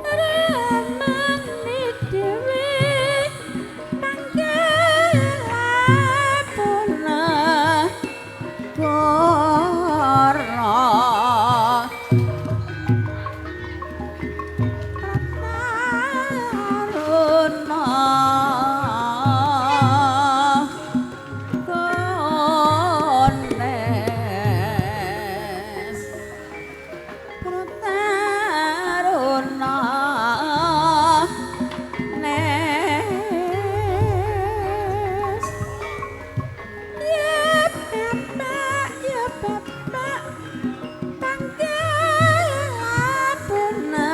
Ramane dhewe panggelapuna goro Taruna Kones Taruna Nes. Ya bapak, ya bapak, panggelapuna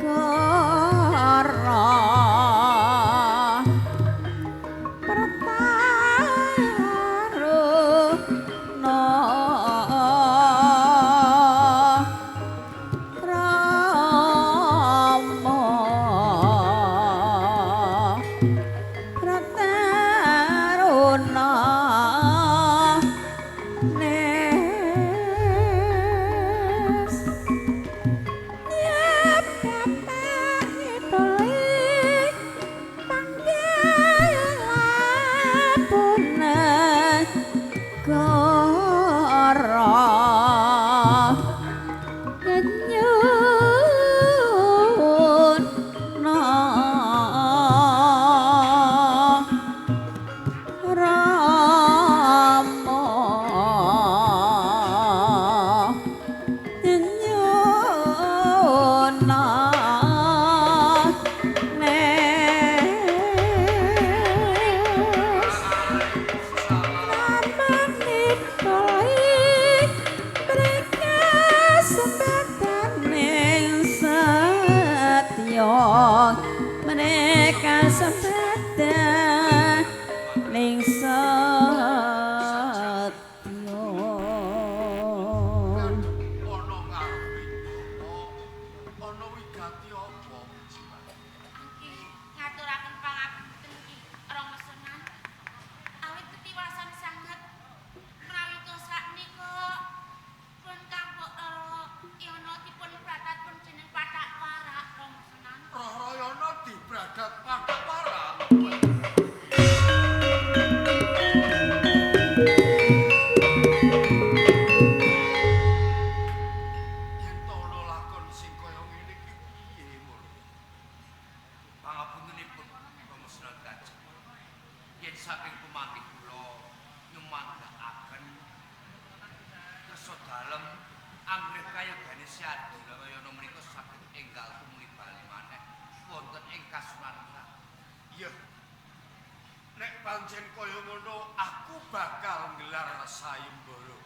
goro Pertaruna Rama Prataruna Nes. Ya bapak ngitole panggelapuna goro kenyun Rama nyenyun Nes. Ramane koi kesempataning setya mereka sempataning setya. Ana ngarepe ana wigati apa Jiwan? Angki ngaturaken pangapunten Ki Rama Sunan. Awit ketiwasan sanget menawi saknika pun kampuk Rara Yono dipun pratat pun jeneng Pathak Warak Rama Sunan. Rarayana dibradat Pathak Warak. Yen to ana lakon sing kaya ngene iki piye, Mur? Pangapuntenipun Rama Sunan Drajat. Yen saking pemanggih kula nyumanggaken kersa dalem angrih kayogane Syadi Narayana menika saged enggal tumuli bali maneh wonten ing Kasunan. Iya. Nek pancen kaya ngono aku bakal nggelar sayembara.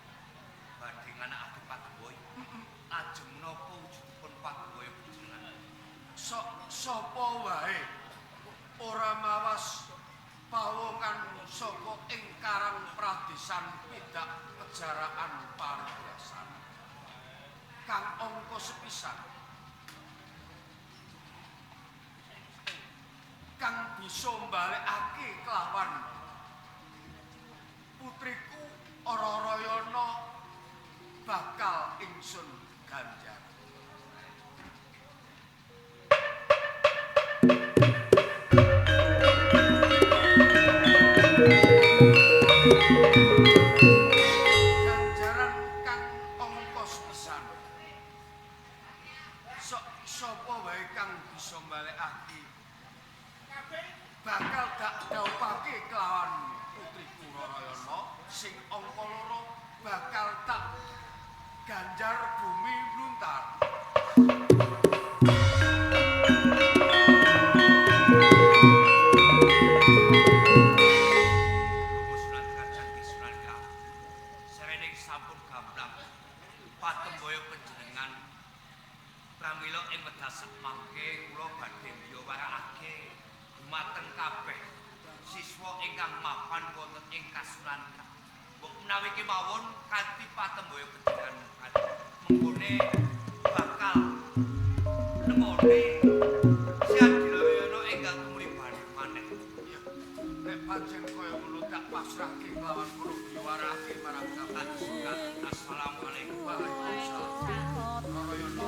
Badhe nganakake Patemboyo. Lajeng menapa wujudipun Patemboyo panjenengan? Sok sapa wae ora mawas pawongan saka ing Karang Pradesan pidak pejaraan paribasan. Kang angka sepisan kang bisa mbalekake kelawan putriku Rarayana bakal ingsun ganjar. Ganjaran kang angka sepisan. Sok sapa wae kang bisa mbalekake bakal dak dhawuhake kelawan putriku Rarayana sing angka loro bakal tak ganjar bumi bluntar. Rama Sunan Drajat Ki Sunan Kang. Serening sampun gamblang Patemboyo panjenengan pramila ing wedal mangke kula badhe mbiyawarakake dumateng kabeh siswa ingkang mapan wonten ing Kasunan. Mbok menawi kemawon kanthi Patemboyo panjenengan menggone bakal nemoni Syadi Narayana enggal tumuli bali maneh. Iya. Nek pancen kaya ngono tak pasrahke kelawan para biwarake marang kabeh. Assalamualaikum. Waalaikumsalam. Rarayana.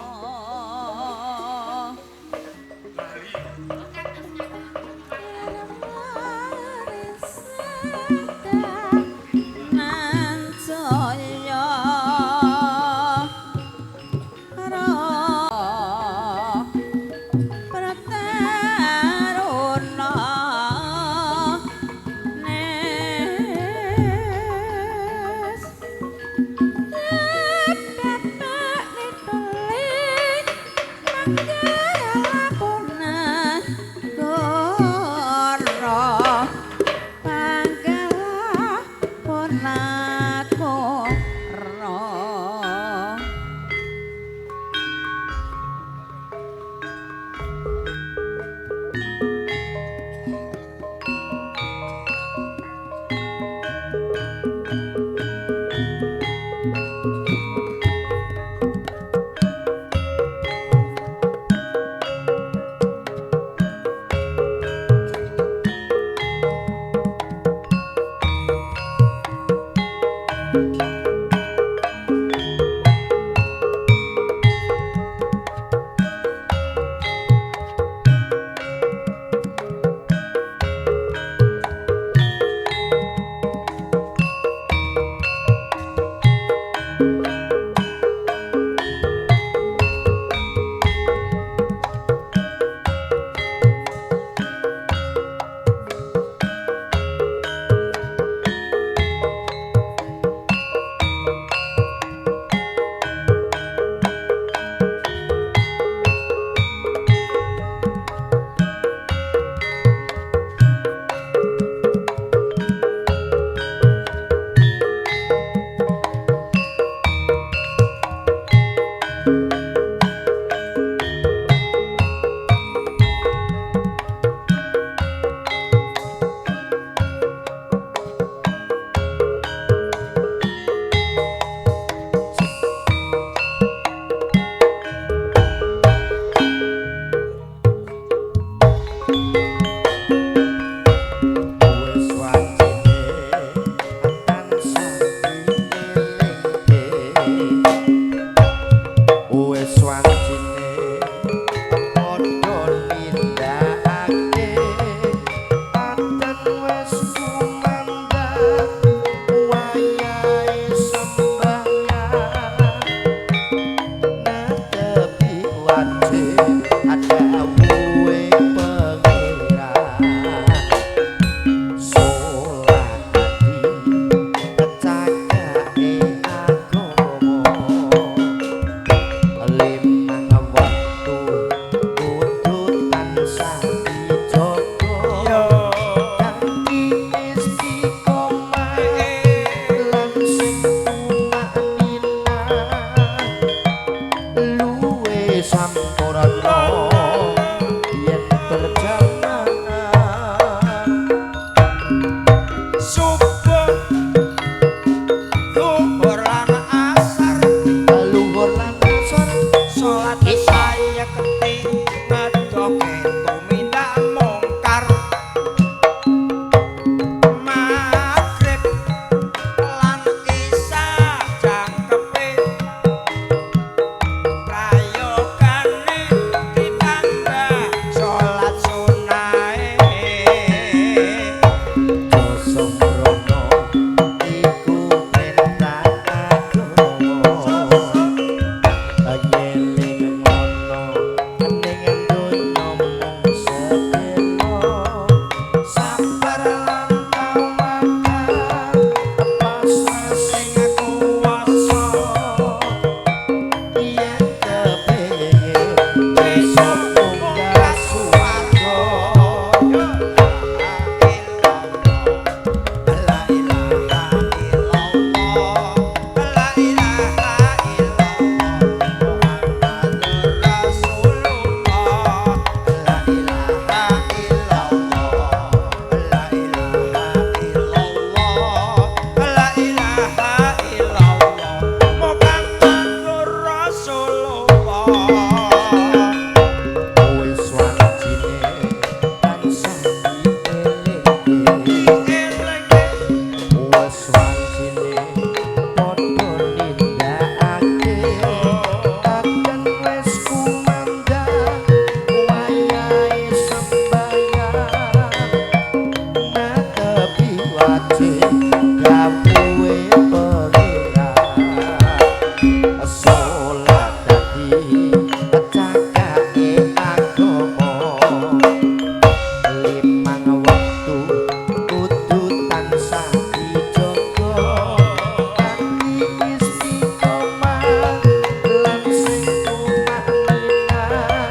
Kanthi istiqomah lan sing tumakninah.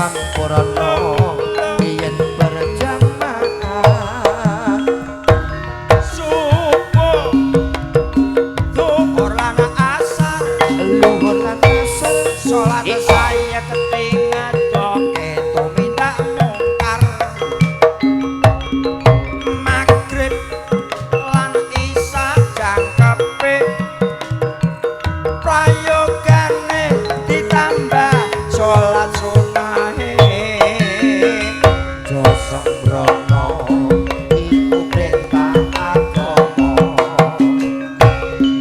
sampurna yen berjamaah Subuh zuhur lan asar, luhur lan asar salat saya ketingat joke tumindak mungkar. Maghrib lan isya jangkepe prayogane ditambah salat sunahe. Jo sembrono iku perintah agama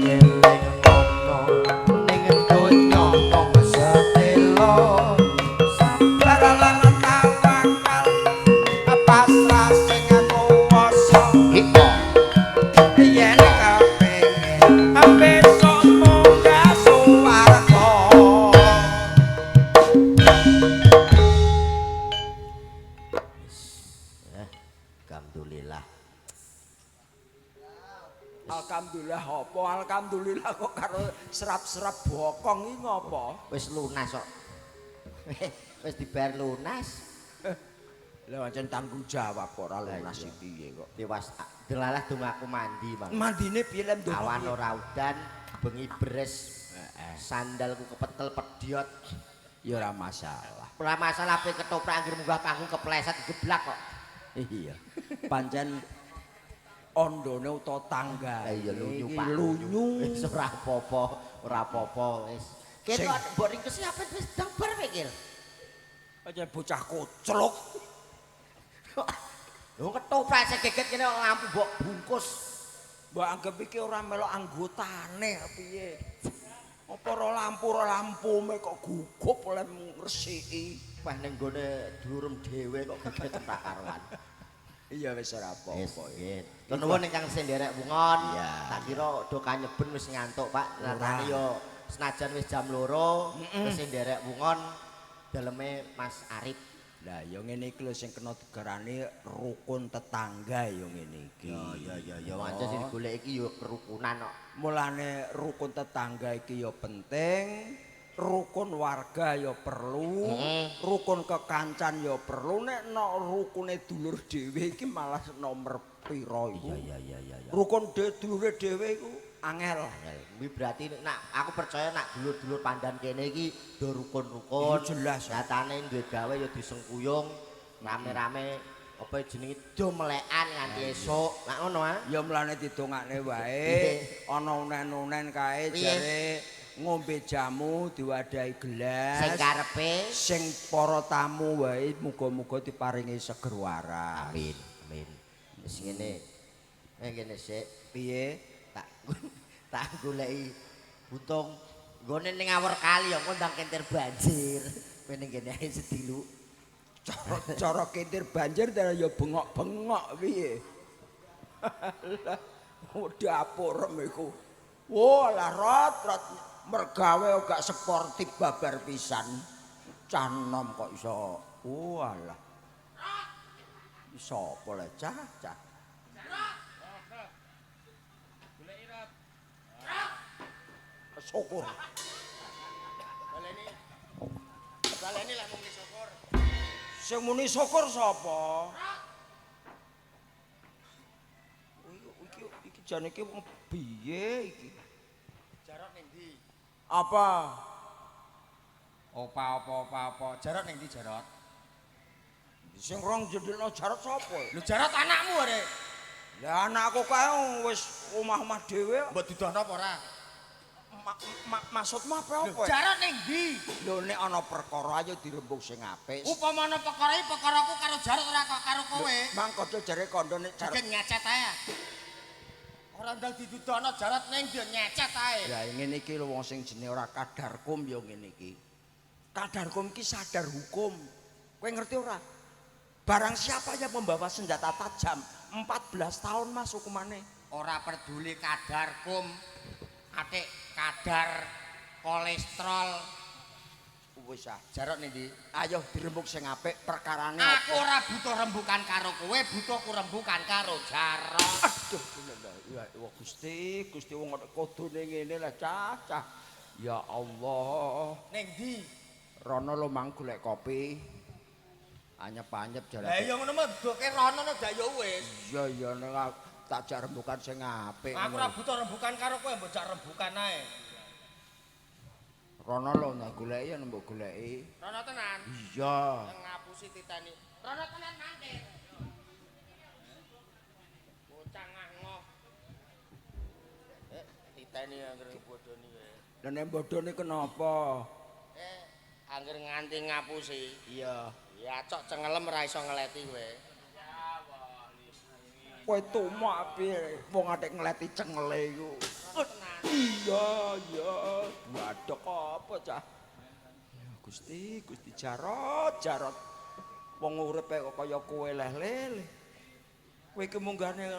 eling ana ning donya mung sedelo Sabar lan tawakal, pasrah sing kuwasa. Iko Yen kepengin besok munggah swarga. Alhamdulillah. Alhamdulillah apa? Alhamdulillah kok karo serap-serap bokong iki ngopo? Wis lunas kok. Wis dibayar lunas. Lah pancen tanggung jawab kok ora lunas Lah iya. iki piye kok. Tiwas delalah dongaku mandi, Bang. Mandine piye lem ndonga? Awan ora udan, bengi beres. Sandalku kepetel pediot. Ya ora masalah. Ora masalah pe ketoprak anggere munggah panggung kepleset geblak kok. Iya. Pancen ondone utawa tangga. Lah iya lunyu Iki Pak. Lunyu. Wis ora apa-apa, ora apa-apa wis. Sing- Ketok mbok ringkesi apa wis dang bar pikir. Aja bocah koclok. Lho ketoprak sing geget kene kok lampu mbok bungkus. Mbok anggap iki ora melok anggotane piye? Apa ora lampu ora lampume kok gugup oleh ngresiki. Wah ning gone dulurem dhewe kok geget tak karuan. Iya wis ora Wis, apa-apa. nggih. Nuwun ingkang senderek wungon. Iya. Tak kira do kanyeben wis ngantuk, Pak. Nyatane yo senajan wis jam 2, wis senderek wungon daleme Mas Arif. Lah ya ngene iki lho sing kena digarani rukun tetangga ya ngene iki. Ya ya ya wancen sing digolek iki yo kerukunan kok. Mulane rukun tetangga iki ya penting, rukun warga ya perlu, rukun kekancan ya perlu. Nek no rukune dulur dhewe iki malah nomor pira iku. Iya iya iya iya. Rukun dulure dhewe iku angel. Angel. Kuwi berarti nak aku percaya nak dulur-dulur pandan kene iki do rukun-rukun. Iya, jelas. Nyatane duwe gawe ya disengkuyung, rame-rame apa jenenge do melekan nganti esuk. Nak ngono ah. Ya mulane didongakne wae, ana unen-unen kae Piye? jare ngombe jamu diwadahi gelas. Sing karepe Sing para tamu wae muga-muga diparingi seger waras. Amin, amin. Wis ngene. Ngene sik, Piye? tak tak goleki buntung nggone ning awor kali ya engko ndang kentir banjir. Kowe ning kene ae sedilu. Cara kentir banjir ta ya bengok-bengok piye. Lah dapur iku. Wah, lah rot mergawe gak sportif babar pisan. Cah nom kok iso. Walah. Iso apa le cah cah. Syukur. Baleni lek muni syukur. Sing muni syukur sapa? Iki iki jane iki wong piye iki? Jarot ning ndi? Apa? Opa apa opa apa. Jarot ning ndi Jarot? Sing rong jendelno Jarot sapa? Lho Jarot anakmu are. Lah anakku kae wis omah-omah dhewe. Mbok didono apa ora? Maksudmu apa apa? Jarot ning ndi? Lho nek ana perkara ayo dirembug sing apik. Upama ana perkara iki perkaraku karo Jarot ora kok karo kowe. Mang kodho jare kandha nek Jarot. Jegen nyecet ae. Ora ndang didudono Jarot ning ndi nyecet ae. Lah ngene iki lho wong sing jenenge ora kadarkum ya ngene iki. Kadarkum iki sadar hukum. Kowe ngerti ora? Barang siapa yang membawa senjata tajam 14 tahun Mas hukumane. Ora peduli kadarkum, atik kadar kolesterol. Wis ah. Jarot ning ndi? Ayo dirembug sing apik perkarane. Aku ora butuh rembukan karo kowe, butuhku rembukan karo Jarot. Aduh, ya Allah Gusti, Gusti wong kodone ngene lah cah cah. Ya Allah. Ning ndi? Rono lo mang golek kopi. Anyep-anyep jare. Lah iya ngono mah doke rono no dak ya wis. Iya iya nek tak jak rembukan sing apik. Aku ora butuh rembukan karo kowe mbok jak rembukan ae. Rono lho nek goleki ya mbok goleki. Rono tenan. Iya. Ngapusi titani. Rono tenan mangke. Bocah ngangoh. Titani anggere bodoni kowe. Lah nek bodoni kenapa? Angger nganti ngapusi. Iya. Ya cok cengelem ora iso ngeleti kowe. Kowe tumak piye wong atik ngeleti cengele iku. Iya, iya. Wadok apa cah? Ya Gusti, Gusti Jarot, Jarot. Wong uripe kok kaya kowe leh-leh. Kowe iki munggahne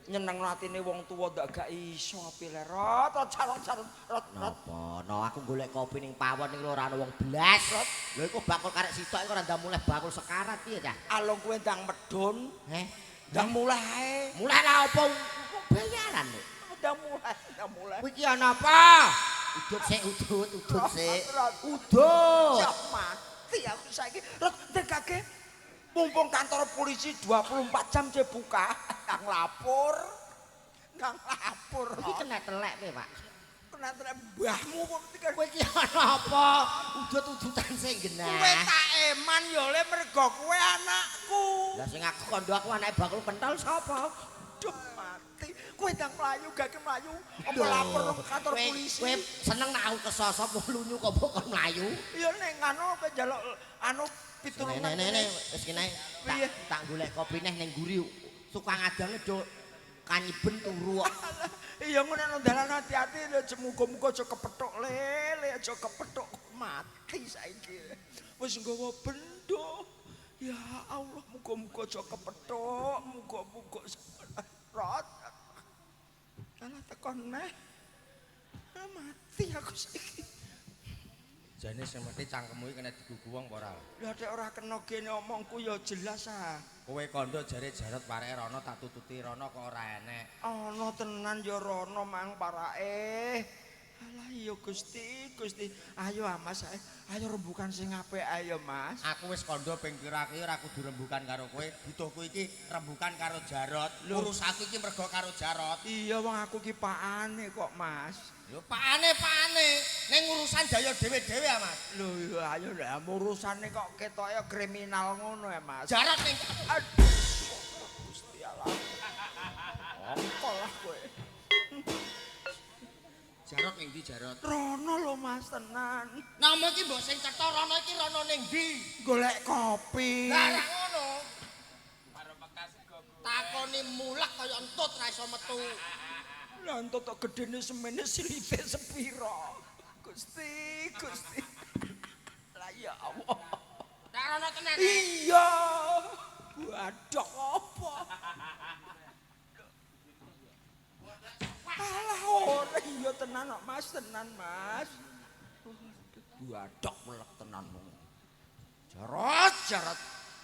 nyenengno atine wong tuwa ndak gak iso piye rot, Jarot, Jarot, rot, rot. Napa? No aku golek kopi ning pawon iki ora ana wong blas. Lho iku bakul karek sitok iku ora ndang mulih bakul sekarat piye cah? Alung kowe ndang medun, Heh. ndang mulih ae. Mulih lah apa bayaran lho. Ndang mulih, ndang mulih. Kowe iki ana apa? Udut sik, udut, udut sik. Udut. Siap mati aku saiki. Rot ndekake mumpung kantor polisi 24 jam cek buka, ndang lapor. Ndang lapor. Iki kena telek kowe, Pak. Kena telek mbahmu kok tiga. Kowe iki ana apa? Udut-udutan sing genah. Kowe tak eman ya le mergo kowe anakku. Lah sing aku kandha aku anake bakul pentol sapa? Duh mati. Kowe ndang mlayu gake mlayu. Apa lapor nang kantor polisi? Kowe seneng nek aku kesosop wong lunyu kok mbok kon mlayu. Ya nek ngono kowe njaluk anu pitulungan. Nek nek wis kene tak golek kopi neh ning mburi. Tukang adange do kanyiben turu kok. Iya ngono nang dalan hati-hati lho muga-muga aja kepethuk lele aja kepethuk mati saiki. Wis nggawa bendo. Ya Allah muga-muga aja kepethuk, muga-muga rot. Alah tekon neh. Mati aku saiki. Jane sing mesti cangkemmu iki kena digugu wong apa ora? Lah nek ora kena gene omongku ya jelas ah. Kowe kandha jare Jarot pareke rono tak tututi rono kok ora enek. Ana tenan ya rono mang parake. Alah iya Gusti, Gusti. Ayo ah Mas, ayo rembukan sing apik ayo Mas. Aku wis kandha ping pira ki ora kudu rembukan karo kowe. Butuhku iki rembukan karo Jarot. Urusanku iki mergo karo Jarot. Iya wong aku ki pakane kok Mas. Lho pakane pakane ning urusan daya dhewe-dhewe ah Mas. Lho iya ayo lah urusane kok ketoke kriminal ngono ya Mas. Jarot ning aduh Gusti Allah. Apa lah kowe? Jarot ning ndi Jarot? Rono lho Mas tenan. Nama iki mbok sing cetha rono iki rono ning ndi? Golek kopi. Lah ora ngono. Takoni mulek kaya entut ra iso metu. Lah entut tok gedene semene silite sepira. Gusti, Gusti. Lah ya Allah. Tak rono tenan. Iya. Waduh apa? Alah ora iya tenan kok Mas, tenan Mas. Waduh melek tenan wong. Jarot, jarot.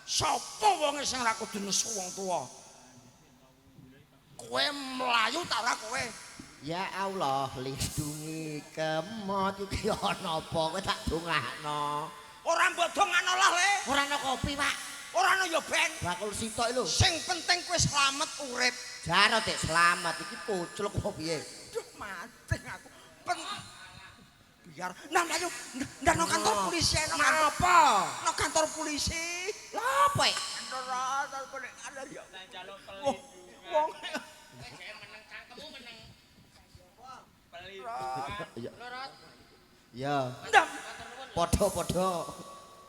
Sapa wonge sing ora kudu nesu wong tuwa? Kowe mlayu ta ora kowe? Ya Allah, lindungi kemot iki ana apa kowe tak dongakno. Ora mbok dongakno lah le. Ora ana kopi, Pak. Ora ana ya ben. Bakul sitok lho. Sing penting kowe slamet urip. Jarot tek slamet iki pucluk apa piye? Duh mati aku. Biar nang ayo ndang nang kantor polisi nang apa? Nang kantor polisi. Lha apa? Kantor ada ya. Wong meneng cangkemmu meneng. Ya. Ya. Ndang. Padha-padha.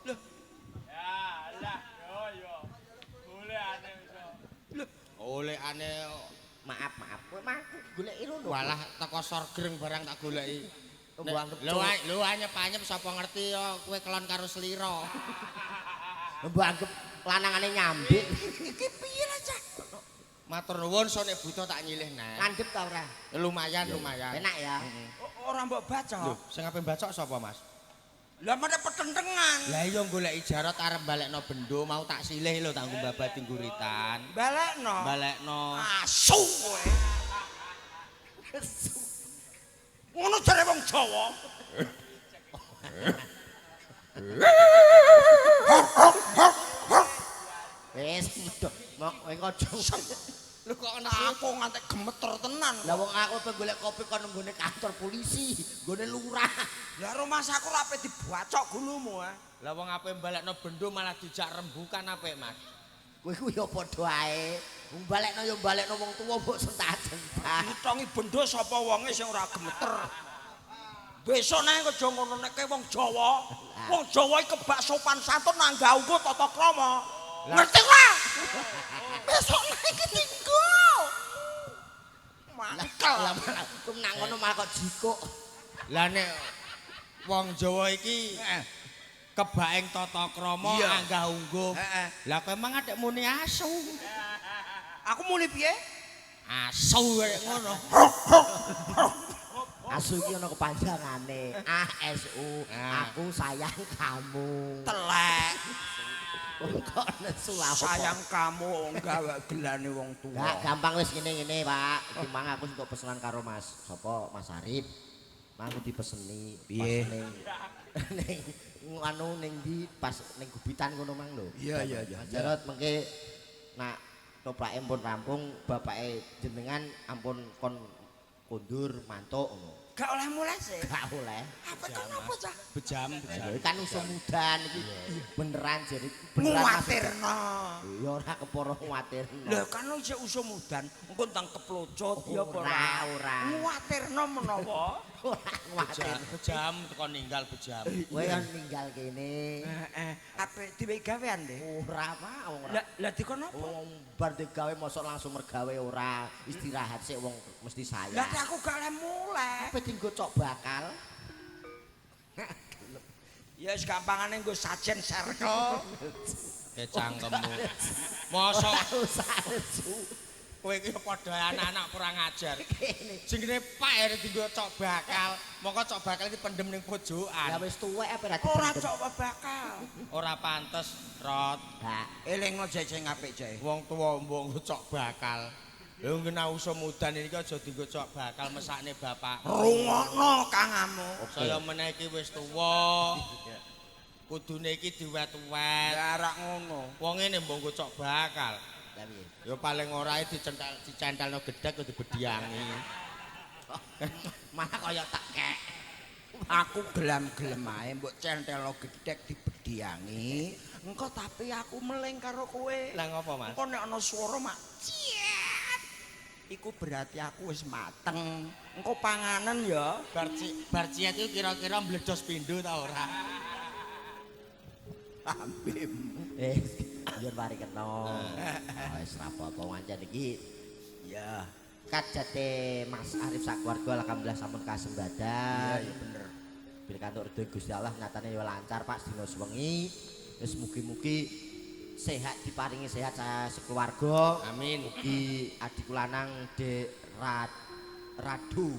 Lho. Ya, lah, yo yo. Golekane iso. Lho, Golekane maaf, maaf. Kowe mangku goleki rono. Walah teko sorgreng barang tak goleki. Lho, lho anyep-anyep sapa ngerti ya kowe kelon karo slira. Mbok anggap lanangane nyambik. Iki piye lah, Cah? Matur nuwun so nek buta tak nyilih nah. Landhep ta ora? Lumayan, lumayan. Enak ya. Ora mbok baca. Lho, sing ape bacok sapa, Mas? Lah meneh petentengan. Lah iya goleki Jarot arep balekno bendo mau tak silih lho tak nggo babati guritan. Balekno. Balekno. Asu kowe. Ngono jare wong Jawa. Kowe aja. Lho kok ana Aku ngantek gemeter tenan. Lah wong aku pe golek kopi kon nggone kantor polisi, nggone lurah. Lah rumahsaku ora ape dibacok gulumu ah. Lah wong ape balekno bendo malah dijak rembukan apik, Mas. Kowe ku ya padha ae. Wong balekno ya balekno wong tuwa mbok sentak-sentak. Ditongi bendo sapa wonge sing ora gemeter. Besok nek aja ngono nek wong Jawa. Wong Jawa iki kebak sopan santun nanggah ungguh tata krama. Ngerti ora? Besok nek iki dinggo. Mangkel. Lah malah kum nang ngono malah kok jikuk. Lah nek wong Jawa iki kebaeng tata krama anggah ungguh. Lah kowe emang adek muni asu. Aku muni piye? Asu kaya ngono. Asu iki ana kepanjangane. A S U. Aku sayang kamu. Telek. Kok nesu lah apa? Sayang kamu gawe gelane wong tuwa. Gak gampang wis ngene-ngene, Pak. Iki mang aku entuk pesenan karo Mas sapa Mas Arif. Mang aku dipeseni pas ning ning anu ning ndi pas ning gubitan ngono mang lho. Iya iya iya. Mas Jarot mengke nak toprake pun rampung bapake jenengan ampun kon kondur mantuk ngono. Gak oleh mulai sih. Gak oleh. Apa kenapa cah? Bejam, bejam. Lha kan usum udan iki beneran jere beneran Mas. Nguwatirno. Ya ora kepara nguwatirno. Lha kan isih usum udan, engko ndang keplocot ya apa Ora, ora. Nguwatirno menawa. Ora nguwatir. Bejam teko ninggal bejam. Kowe yang ninggal kene. Heeh. Ape diwehi gawean de? Ora Pak, wong ora. Lah lah dikon apa? Wong bar digawe mosok langsung mergawe ora, istirahat sik wong mesti sayang. Lah aku gak oleh mulai. Apa dienggo cok bakal? Ya wis gampangane nggo sajen serkel. Ke cangkemmu. Mosok Ora usah nesu. kowe iki padha anak-anak kurang ajar. Kene. Jenenge Pak arep dienggo cok bakal. Mongko cok bakal iki pendem ning pojokan. Lah wis tuwek apa ora Ora dipendem? cok bakal. Ora pantes, Rot. Hak. Elingno jek sing apik jek. Wong tuwa mbok nggo cok bakal. Lha ngene usum udan iki aja dienggo cok bakal mesakne bapak. Rungokno kangamu. Saya meneh iki wis tuwa. Kudune iki diwet-wet. Ya ora ngono. Wong ngene mbok nggo cok bakal. Lah piye? Ya paling ora dicental dicentelno gedhek kudu bediangi. Malah kaya tekek. Aku gelam-gelem ae mbok centelo gedhek dibediangi. Engko tapi aku meling karo kowe. Lah ngopo, Mas? Engko nek ana swara mak ciet. Iku berarti aku wis mateng. Engko panganen ya. Bar ciet iku kira-kira mbledos pindho ta ora? Ambim. Yen mari kena. Wis ra apa-apa wancen iki. Ya. Kajate Mas Arif sakeluarga alhamdulillah sampun kasembadan. Iya, ya bener. Bil kantuk ridho Gusti Allah nyatane ya lancar Pak sedina sewengi. Wis mugi-mugi sehat diparingi sehat sekeluarga. Amin. Mugi adikku lanang Dek Radu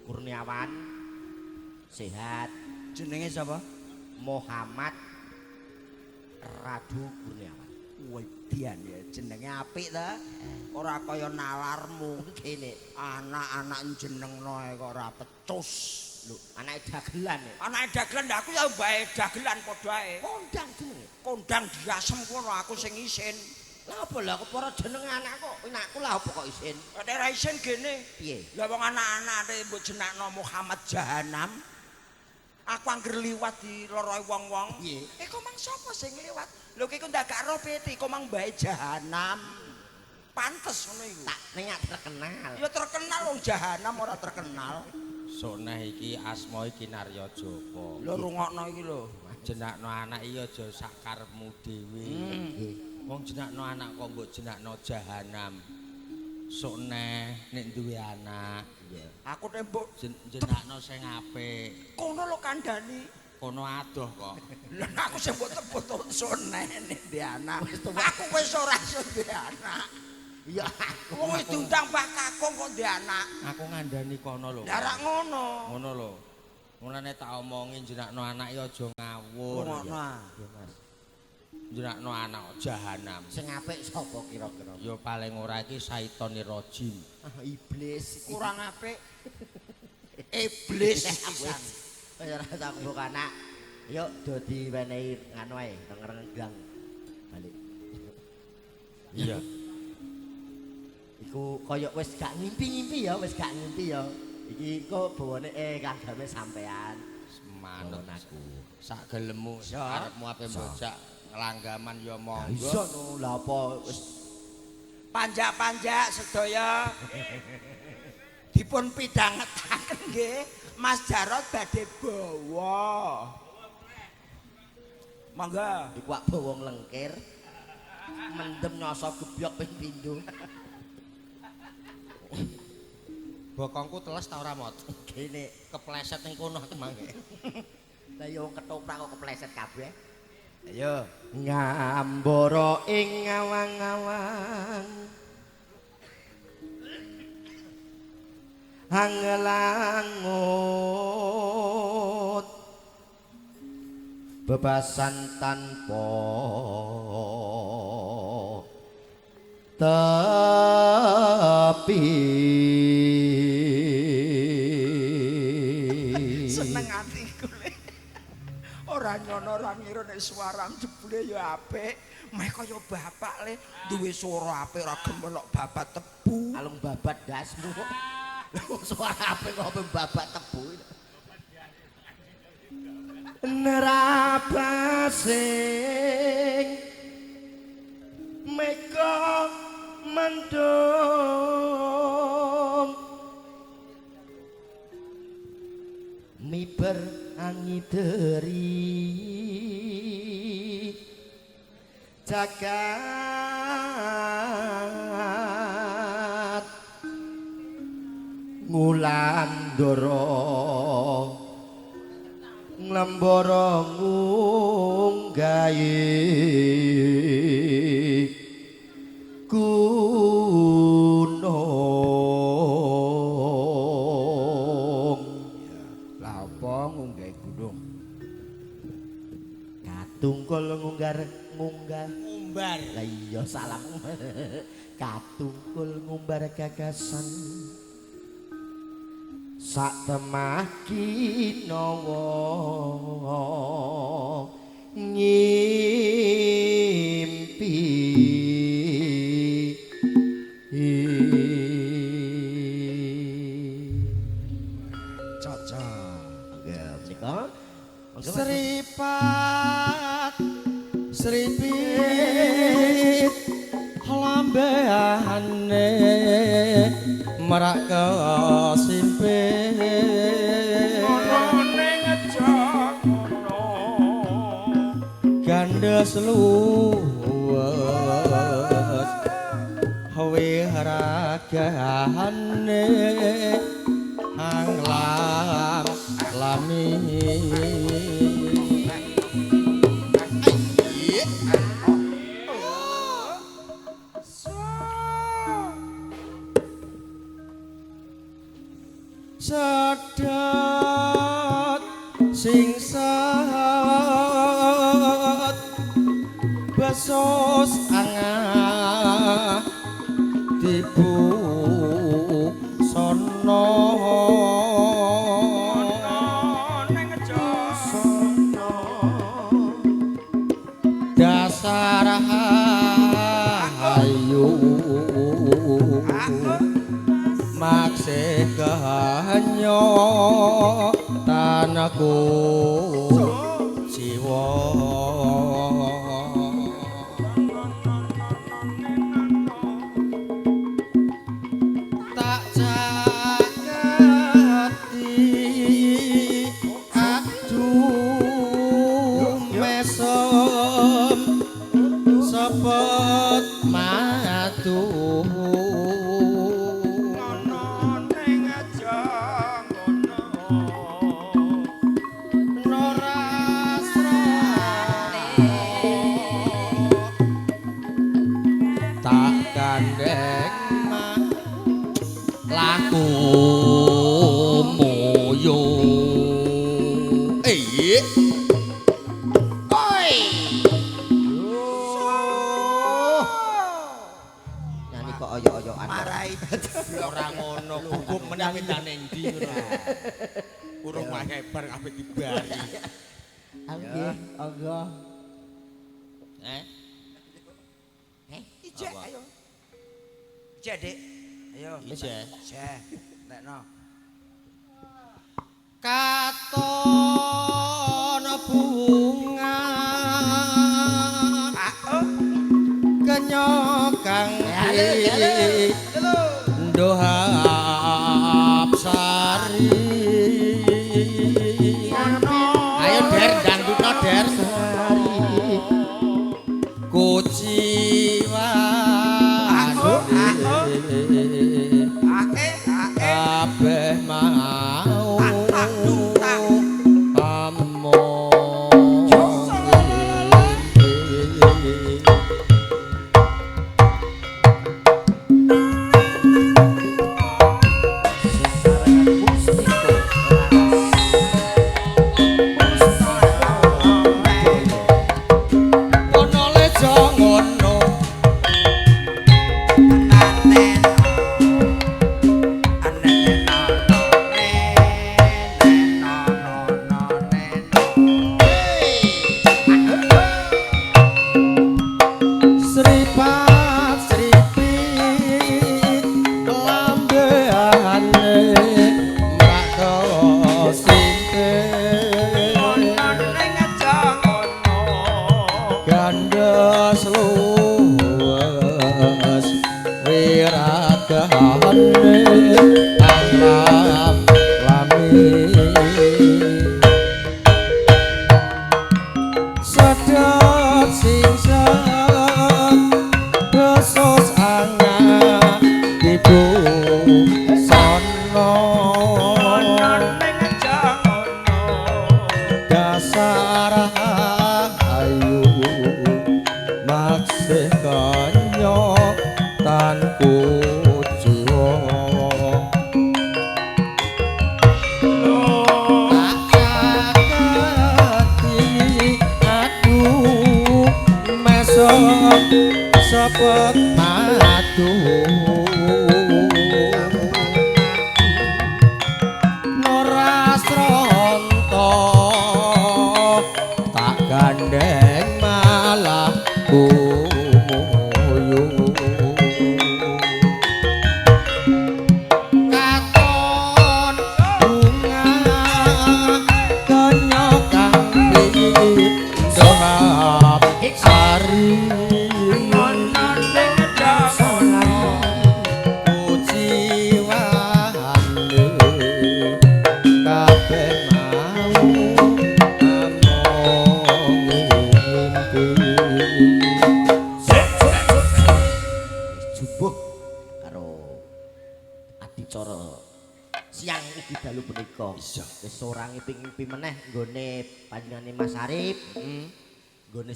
Kurniawan sehat. Jenenge sapa? Muhammad Radu Kurniawan. Wedian ya jenenge apik ta. Ora kaya nalarmu. Kene Anak-anak jenengno ae kok ora pecus. lho, anake dagelan ya. Anake dagelan aku ya mbae dagelan padha ae. Kondang jenenge. Kondang diasem kono aku sing isin. Lah apa lah aku para jenenge anak kok anakku lah apa kok isin? Nek ora isin gene. Piye? Lah wong anak-anake mbok jenakno Muhammad Jahanam. Aku angger liwat di loroi wong-wong. Piye? Eh kok mang sapa sing liwat? Lho ki kok ndak gak roh peti, kok mang mbae Jahanam. Pantes ngono iku. Tak ning terkenal. Ya terkenal wong Jahanam ora terkenal. Soneh iki asma iki Narya Joko. Lho rungokno iki lho. Jenakno anak iki aja sak karepmu dhewe. Nggih. Wong jenakno anak kok mbok jenakno Jahanam. Soneh nek duwe anak, Iya. Aku nek mbok jenakno sing apik. kono lho kandhani. Kono adoh kok. Lah aku sing mbok tebut soneh nek duwe anak. Aku wis ora iso duwe anak. Ya aku. Wong wis diundang Mbah Kakung kok duwe anak. Aku ngandani kono lho. Lah ora ngono. Ngono lho. Mulane tak omongin jenakno anak iki aja ngawur. Rungokno. Iya, Mas. Jenakno anak kok Jahanam. Sing apik sapa kira-kira? Ya paling ora iki saitone rajim. Ah, iblis iki. Kurang apik. Iblis pisan. Wis ora usah mbok anak. Yuk do diwenehi nganu ae, reng-renggang. Balik. Iya. Iku kaya wis gak ngimpi-ngimpi ya, wis gak ngimpi ya. Iki kok bawane kanggame sampean. Manut aku. Sak gelemmu arepmu ape mbojak nglanggaman ya monggo. Iso no, lha apa wis Panjak-panjak sedaya dipun pidhangetaken nggih Mas Jarot badhe bawa. Monggo. Iku wak bawa nglengkir. Mendem nyoso gebyok ping pindho. Bokongku teles ta ora, Mot? Kene kepleset ning kono aku mangke. Lah ya wong ketoprak kok kepleset kabeh. Ayo. Ngambara ing awang-awang. Angelangut bebasan tanpa tepi. Seneng atiku le. Ora nyono ora ngira nek suaram jebule ya apik. Meh kaya bapak le duwe swara apik ora gemelok babat tebu. Alung babat dasmu. Suara apik kok babat tebu. Nerabasing mega mendung miber angideri jagat ngulandara nglembara ngunggahi gunung. Lah apa ngunggahi gunung? Katungkul ngunggar ngunggah ngumbar. Lah iya salah. Katungkul ngumbar gagasan sak temah kinawa ngimpi. Cocok. Nggih menika. Seripat seripit lambehane merak kesimpit ngono ning aja ngono gandes luwes wiragane anglam lami. Sedot sing sat besos angah dibu sono ning aja dasar ayu maksih ganyo tanahku jiwa. Tak jagati aduh mesem sepet madu. Ora ngono, gugup meneh nang endi ngono. Urung wae bar kabeh dibari. Nggih, monggo. Eh? Ijek ayo. Ijek, Dik. Ayo. Ijek. Ijek. Tekno. Katon bunga kenya kang ndohap sari. Ayo Der dangdutno Der. Kuciwa kabeh mau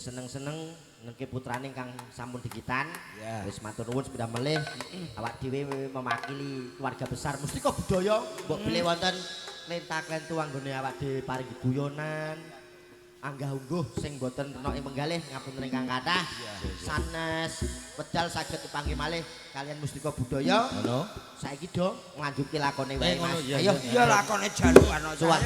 Seneng-seneng nengke putrane kang sampun dikitan. Wis matur nuwun sepindah melih awak dhewe mewakili keluarga besar Mustika Budaya mbok bilih wonten lenta-klentu anggone awak dhewe paring guyonan anggah ungguh sing boten rena ing menggalih ngapunten ingkang kathah sanes wedal saged kepanggih malih kalian Mustika Budaya. Ngono. Saiki do nglanjutke lakone wae Mas. Ayo ya lakone jalukan. Suwan.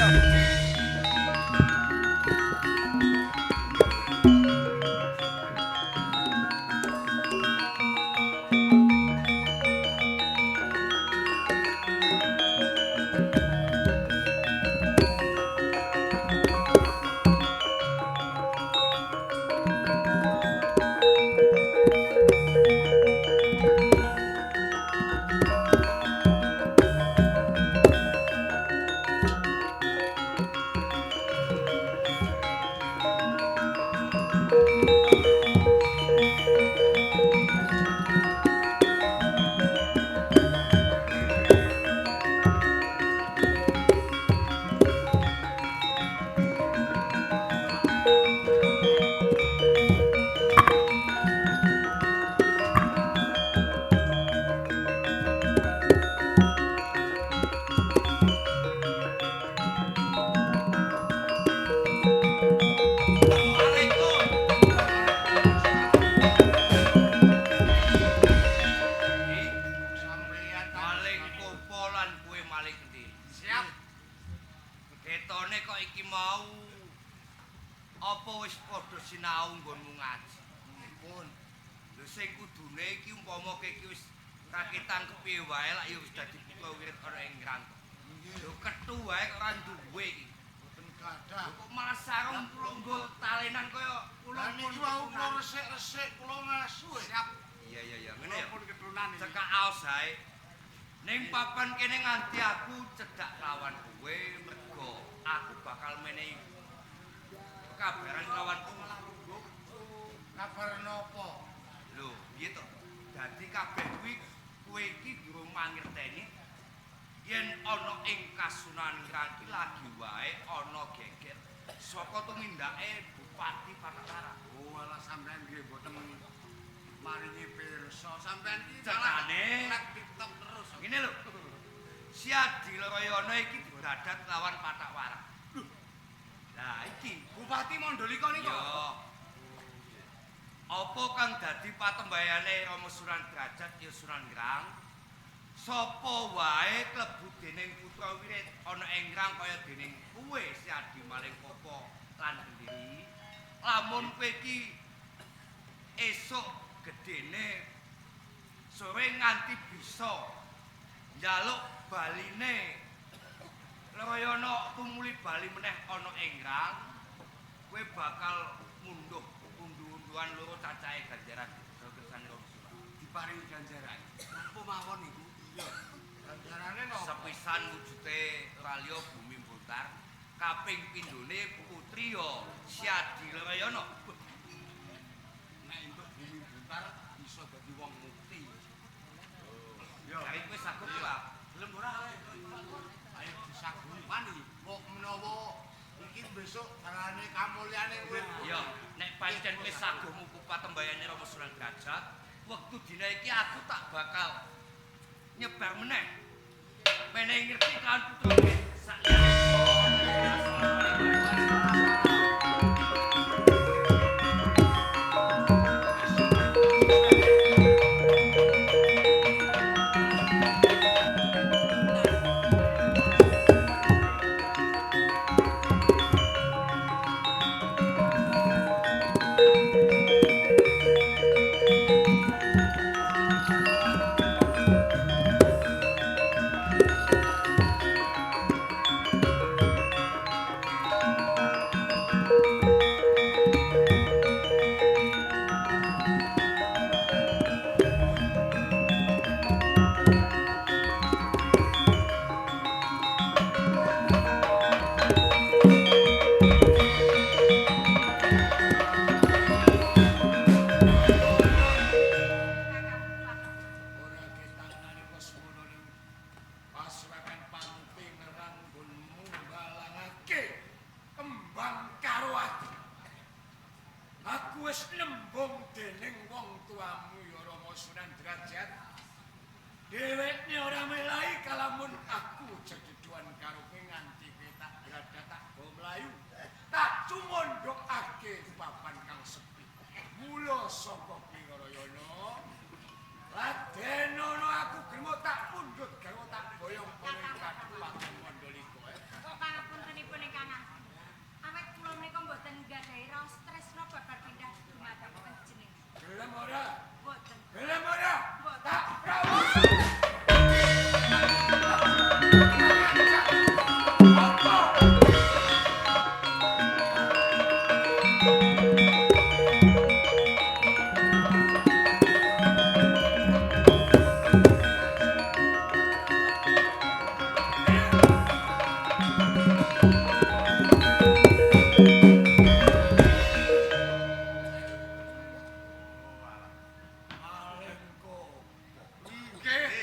Apa wis padha sinau nggonmu ngaji? Pun. Lho sing kudune iki umpama kowe iki wis Raketang kepiye wae lak ya wis dadi putra wirid ana ing Ngrang. Lho kethu wae kok ora duwe iki. Mboten gadah. Kok malah sarung lungguh talenan kaya kula niki wau kula resik-resik kula ngasu. Siap. Iya iya iya ngene ya. Pun ketunan iki. Cekak aos ae. Ning papan kene nganti aku cedhak lawan kowe mergo aku bakal menehi kabaran lawan kowe. Kabar napa? Lho, piye to? Dadi kabeh kuwi kowe iki durung mangerteni yen ana ing Kasunan Ngrang iki lagi wae ana geger saka tumindake Bupati Patakara. Oh, alah sampean nggih mboten maringi pirsa. Sampean iki Cetane. malah TikTok terus. Ngene lho. Si Adilarayana iki didadat lawan Patakara. Lah iki Bupati Mandalika nika. Ya. Apa kang dadi patembayane Rama Sunan Drajat ya Sunan Ngrang? Sapa wae klebu dening putra wirid ana ing Ngrang kaya dening kowe Si Adi Malengkapa lan Kendiri. Lamun kowe iki esuk gedene sore nganti bisa njaluk baline Larayana tumuli bali meneh ana ing Ngrang, kowe bakal munduh unduh-unduhan loro cacahe ganjaran kersane Rama Sunan. Diparingi ganjaran. Napa mawon niku? Iya. Ganjarane napa? Sepisan wujute ora liya bumi Buntar, kaping pindhone putri ya Si Adilarayana. Nek entuk bumi Buntar iso dadi wong mukti. Ya, kowe sagup ora? Gelem ora? Ayo disaguhi. Wani, mbok menawa iki besok dalane kamulyane urip. Ya, nek pancen kowe saguh muku patembayane Rama Sunan Drajat, wektu dina iki aku tak bakal nyebar meneh. Menehi ngerti kan putra sak Ora ketangane semono niku. Pas wepen panti ngerang nggonmu mbalangake kembang karo ati. Aku wis nembung dening wong tuamu ya Rama Sunan Drajat. Dhewekne ora melahi kalamun aku jejeduan karo kowe nganti kowe tak gradak tak gawa mlayu. Tak cumondhokake papan kang sepi. Mula saka kuwi Narayana, ladenono aku germo tak pundhut garwa tak boyong ana ing Kabupaten Mandalika. Pangapuntenipun ingkang agung. Awit kula menika mboten nggadahi raos tresna babar pindah dumateng panjenengan. Gelem ora? Mboten. Gelem ora? Mboten. Tak rawuh. Apa? Malengko. Nggih.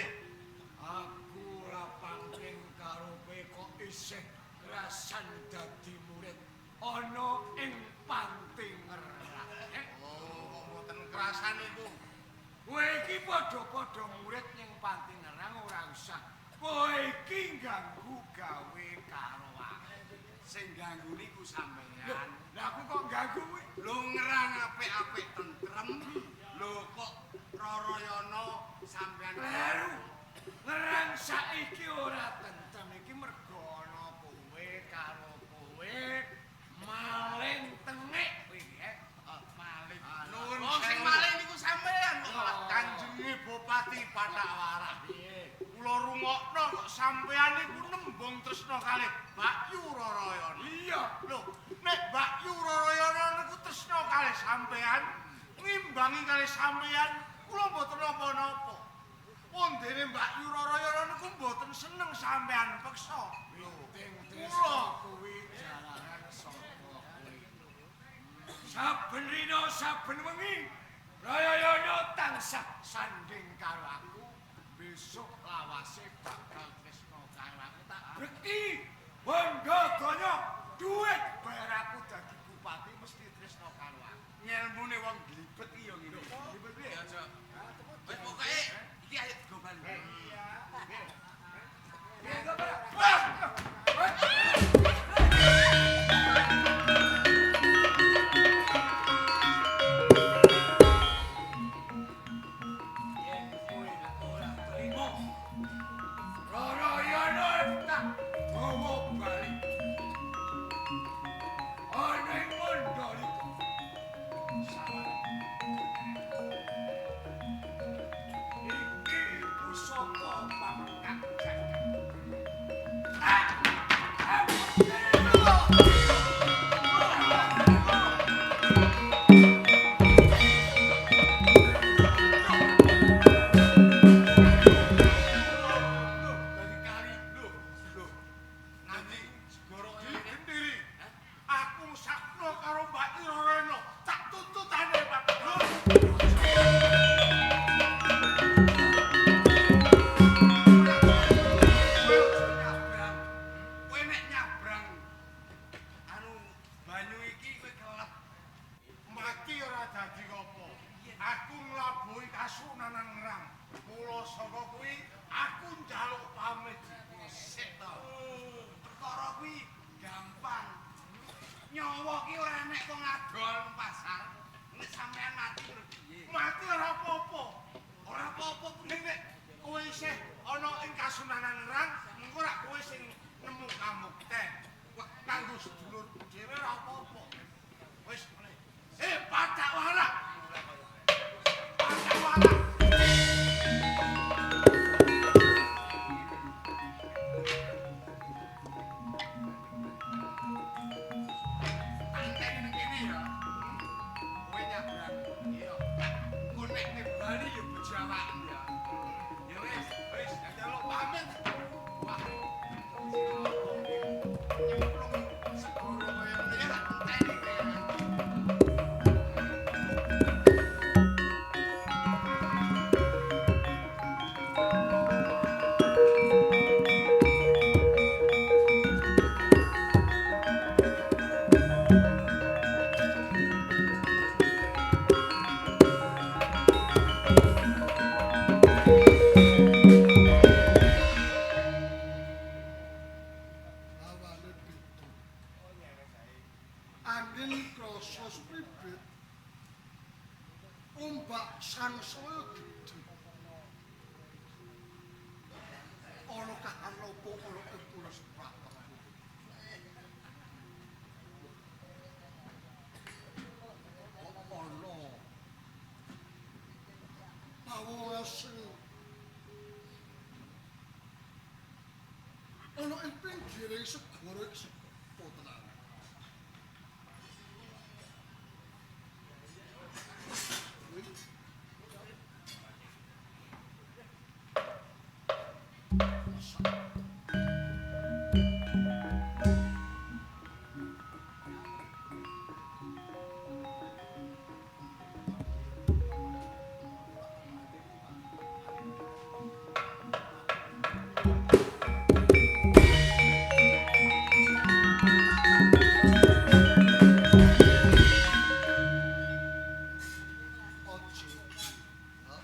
Aku ora pangking karo kowe kok isih rasan dadi murid ana ing panti ngerak. Oh, kok mboten krasan niku. Kowe iki padha-padha murid ning panti ngerang ora usah. Kowe iki ganggu gawe karo aku. Sing ganggu niku sampeyan. Lah aku kok ganggu kowe? Lho ngerang apik-apik tentrem. Lho kok Rarayana sampeyan Kleru. Ngerang saiki ora tentrem iki mergo ana kowe karo kowe maling tengik kowe iki. Maling. Nuwun Wong sing sewu. maling niku sampeyan kok malah kanjenge Bupati Pathak Warah. Piye? Kula rungokno kok sampean niku nembung tresna kalih Mbakyu Rarayana. Iya. Lho, nek Mbakyu Rarayana niku tresna kalih sampean, ngimbangi kalih sampean, kula mboten napa-napa. Wondene Mbakyu Rarayana niku mboten seneng sampean peksa. Witing tresna kuwi jalaran saka kowe. Saben rina saben wengi Rarayana tansah sanding karo aku. Besok lawase bakal tresna karo aku tak bekti. Bondo donya duit bayar aku dadi bupati mesti tresna karo aku. Ngelmune wong glibet iki ya ngene. Glibet piye? Ya aja. Wis pokoke iki ayo digo bali. Iya. Yen kowe ora trimo, Rarayana tak gawa bali. Ana ing Mandalika. Salah. Iki pusaka pamekak jagat. Dadi kali lho, lho. Nanti segara gendiri. Aku sakno karo Mbak Rarayana, tak tuntutane Pak. Lho. Kowe aja nyabrang. Kowe nek nyabrang anu banyu iki kowe kelep. Mati ora dadi apa. Aku nglabuhi kasunanan Ngerang. Mula saka kuwi aku njaluk pamit. Sik to. Perkara kuwi gampang. Nyawa ki ora enek wong adol nang pasar. Nek sampean mati terus piye? Mati ora apa-apa. Ora apa-apa Ning nek kowe isih ana ing kasunanan Ngerang, mengko rak kowe sing nemu kamukten. Wah, kanggo sedulur dhewe ora apa-apa. Wis mulai. Pathak Warah. Pathak Warah. Anteni nang kene ya. Kowe nyabrang. Iya. Engko nek ning Bali ya bojo awakmu ya. Ya wis, Wis, njaluk pamit. Wah. Nyemplung segara kaya ngene tak enteni kowe. Awane beda. Angin krasa supribit. Ombak sangsaya gedhe. Ana kahan apa ana ing pulo Seprapat. Kok ana pawongan sing ana ing pinggire segara iki sepo tenan. Aja. Hah?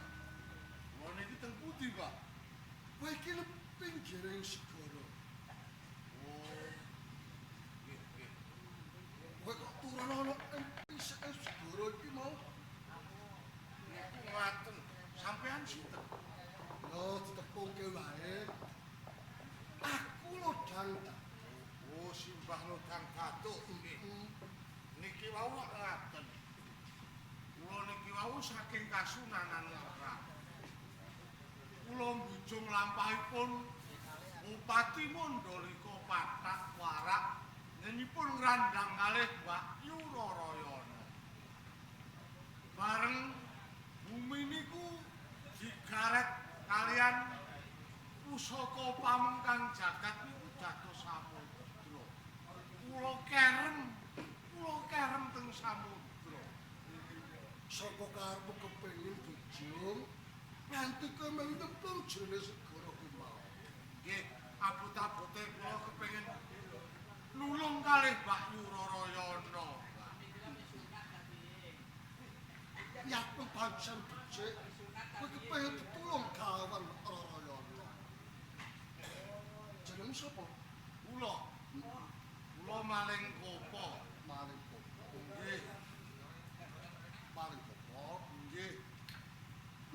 Lha niki teng pundi, Pak? Kowe iki lho pinggiring segara. Oh. Nggih, nggih. Kowe kok turun ana ing pisike segara iki mau? Niku ngaten. Sampean sinten? Lho ditepungke wae. Aku Lodang Datuk. Oh, Simbah Lodang Datuk nggih. Niki wau kok ngaten. Kula niki wau saking Kasunanan Ngerang. Kula mbujung lampahipun Bupati Mandalika Pathak Warak ngenipun ngrandhang kalih Mbakyu Rarayana. Bareng bumi niku digaret kalian pusaka pamengkang jagat niku dados samudra. Kula kerem teng samudra. Saka karepmu kepengin bujung nganti kowe melu nyemplung jroning segara kuwi mau. Nggih, abot-abote kula kepengin nulung kalih Mbakyu Rarayana. Yakmu pancen becik, kowe kepengin ditulung kawan Rarayana. Jenengmu sapa? Kula. Kula Maling Kopo. Maling Kopo. Nggih. Maling Kopo. Nggih.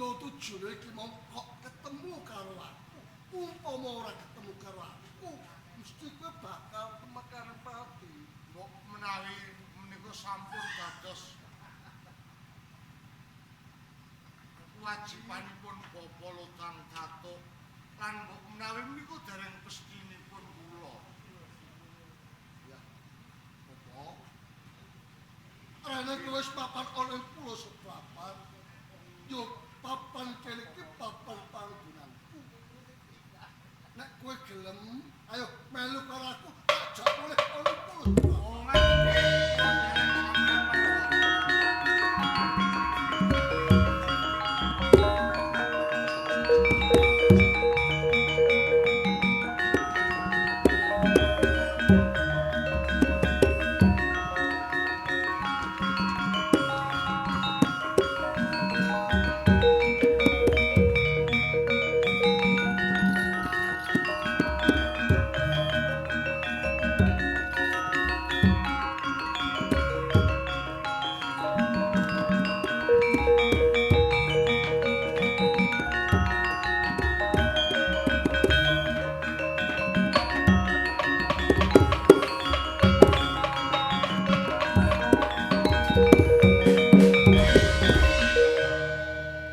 Lho tujune iki mau kok ketemu karo aku. Umpama ora ketemu karo aku, mesti kowe bakal kemekar pati. Mbok menawi menika sampun dados kewajibanipun Bapak Lodang Datuk lan mbok menawi menika dereng pestinipun kula. Ya. Bapak. Rene kowe wis papan ana ing pulo seprapat. Yo papan kene iki papan panggonanku. Nek kowe gelem, ayo melu karo aku, tak jak mulih ana ing pulo seprapat. Oh, ngaten nggih. Dereng sampeyan mawon.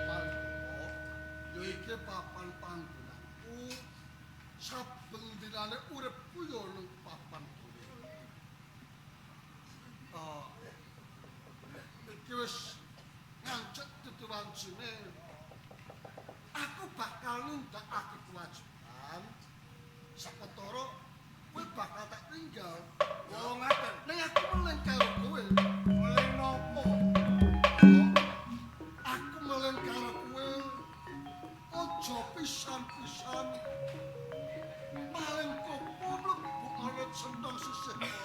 Paling yo iki papan panggonanku. Saben dinane uripku yo nang papan kuwi. Oh. Iki wis ngancek tituwancine. Aku bakal nindakake kewajiban. Sawetara kowe bakal tak tinggal. Oh, ngaten. Ning aku meling karo kowe. Meling napa? Aku meling karo kowe. Aja pisan-pisan maling kopo mlebu ana centong sisih kono.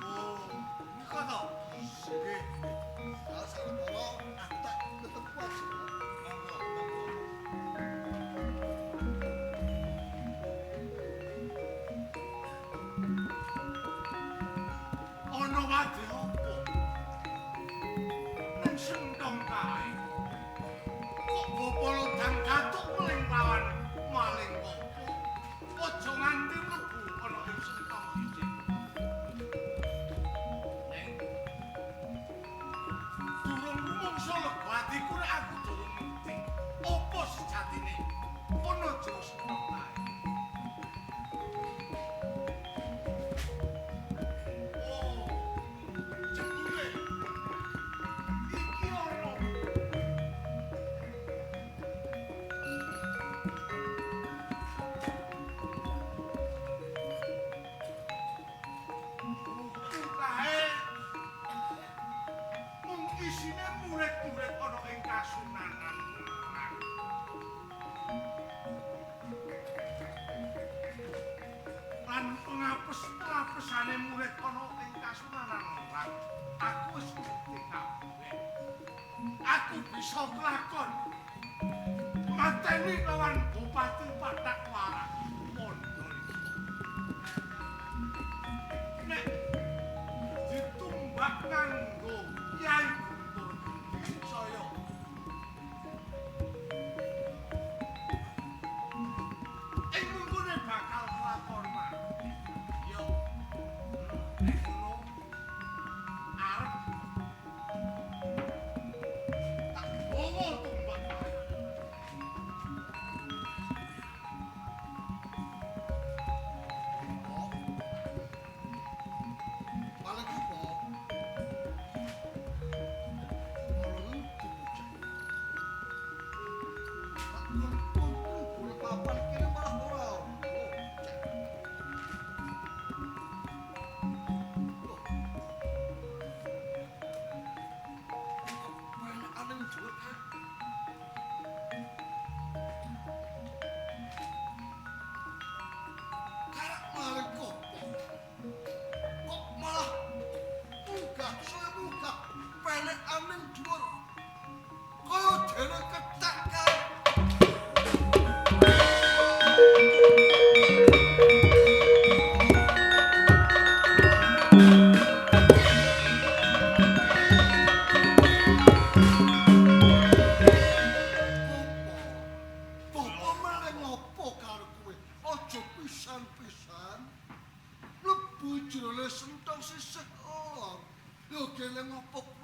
Oh, nika to. Nggih. Ya sawetara aku tak tetep wajib. Monggo, monggo. Ana wadhe apa? Nang sentong kae. Kok Bapak Lodang Datuk meling lawan maling kopo? Aja nganti mlebu ana ing sentong iki. Neng durung rumangsa lega atiku nek aku durung ngerti apa sejatine ana jero sentong kae. Oh, jebule iki ana buku kae mung isine murid-murid ana ing Kasunanan Malang. Lan pengapes-pengapesane murid ana ing Kasunanan Malang, aku wis ngerti kabeh. Aku bisa kelakon mateni lawan Bupati Pathak Warak Mandalika. Nek ditumbak nganggo Kyai Guntur Gendhi saya ing mungkune bakal kelakon mati. Yo. Nek ngono arep tak gowo tumbak kae.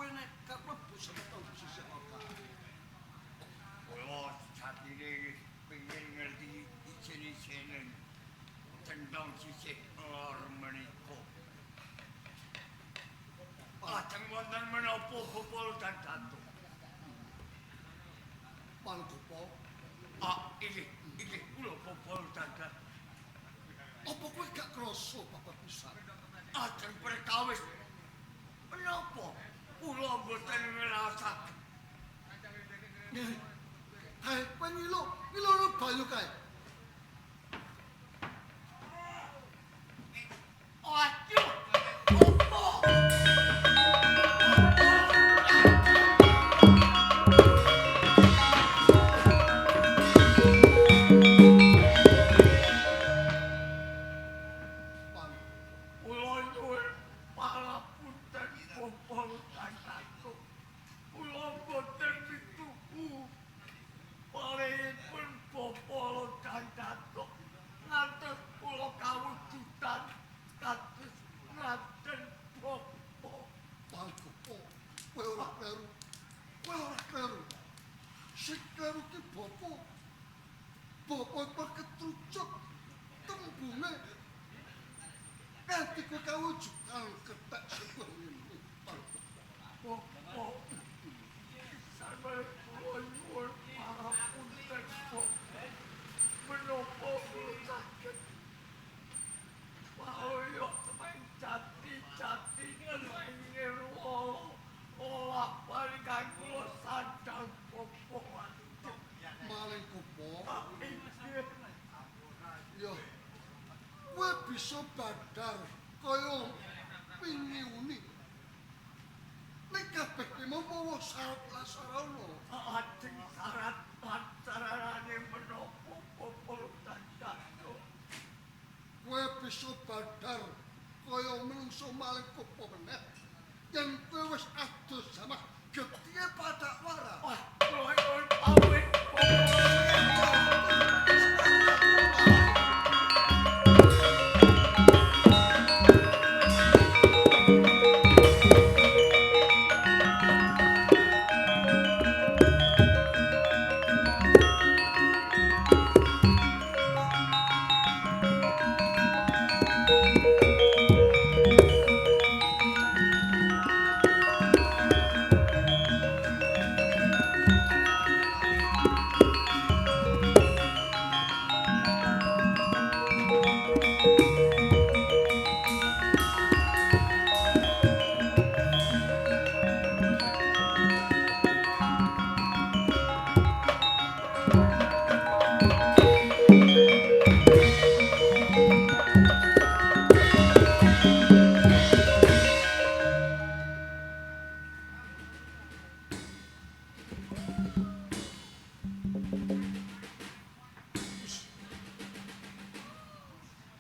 Kowe nek gak mlebu semeton sisih kae. Kula sejatine pengin ngerti isin-isinen tentang sisih lor menika. Lajeng wonten menapa Bapak dan Datuk? Panggopa. Ah, inggih, inggih kula Bapak dan Datuk. Apa kowe gak krasa bapak pisan? Ajeng perkawis. Menapa kula mboten ngrasakaken? Kae kowe ngilo, ngilo bayu kae. Aduh, opo? Kula nyuwun pangapunten Bapak lan Datuk. Kula mboten pituku. Palihipun Bapak lan Datuk ngantos kula kawujudan kados ngaten Bapak. Panggopa, kowe ora kleru. Kowe ora kleru. Sing kleru ki bapa. Bapa kok ketrucuk tembunge. Nganti kowe kawujudan kethek sebuah ngene. Bapak, sampeyan kula nyuwun pangapunten Bapak. Menapa kula saged paoyok temeng jati-jati ing nirwa olah paring kula sandhang Bapak. Maling gopo. Inggih. Yo. Kowe bisa badar kaya pingiuni. Nek kabeh ki mau syarat lan sarana. Ajeng syarat lan sararane menapa Bapak lan Datuk? Kowe bisa badar kaya menungso maling gopo meneh. Yen kowe wis adus sama getihe padak wara. Wah, kula nyuwun pamit Bapak.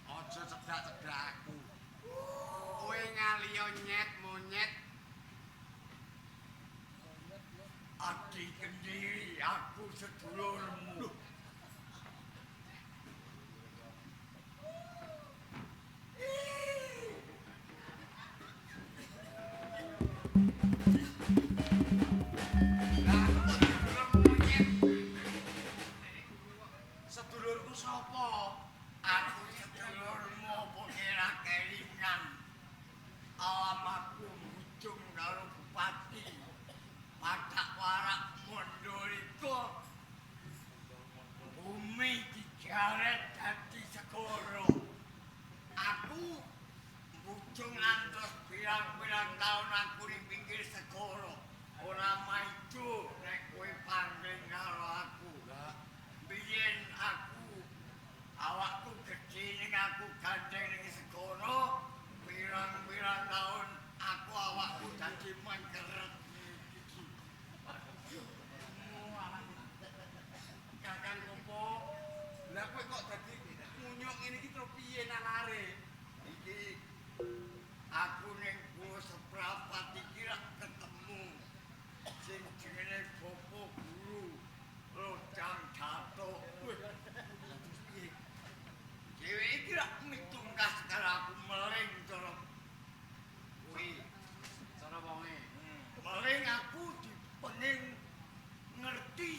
Aja cedak-cedak aku. Kowe ngaliyo nyet monyet. Adi kendiri aku sedulurmu. Lah aku kok sedulur monyet. Sedulurku sapa? Aku sedulurmu apa kira kelingan. Alamatku mujung karo bupati. Padak warak Mandalika.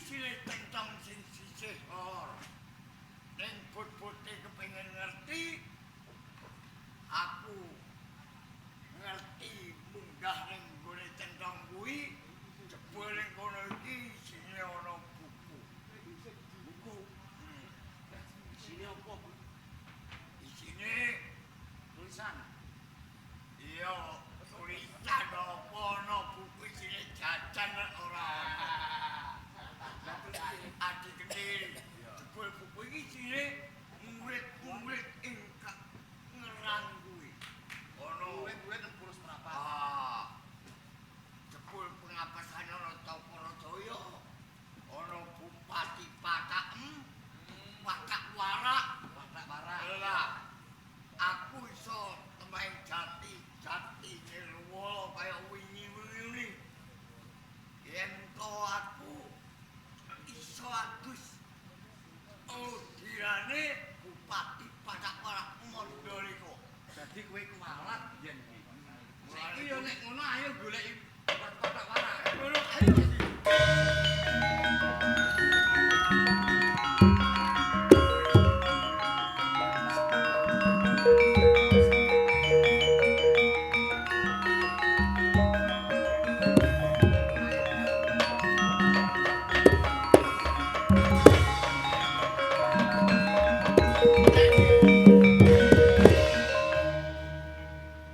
Isine tentang sing sisih lor. Ning bot-bote kepengin ngerti, aku ngerti munggah ning nggone tentang kuwi, jebul ning kono iki isine ana buku. Buku. Isine apa? Isine tulisan. Iya, tulisan apa ana buku isine jajan ora ana. Adi kendiri, jebul buku iki isine murid-murid ingkang ngerang kuwi. Ana Murid-murid nang Pulau Seprapat. Ah. Jebul pengapasan ana Taparajaya, ana Bupati Patakem, Patak Warak, Patak Warak. Lah, aku iso tembaing jati, jati nirwala kaya wingi-wingi. Yen to aku iso adus udirane Bupati Patak Warak Mandalika. Dadi kowe kuwalat biyen iki. Saiki yo nek ngono ayo goleki Bupati Patak Warak. Ngono ayo.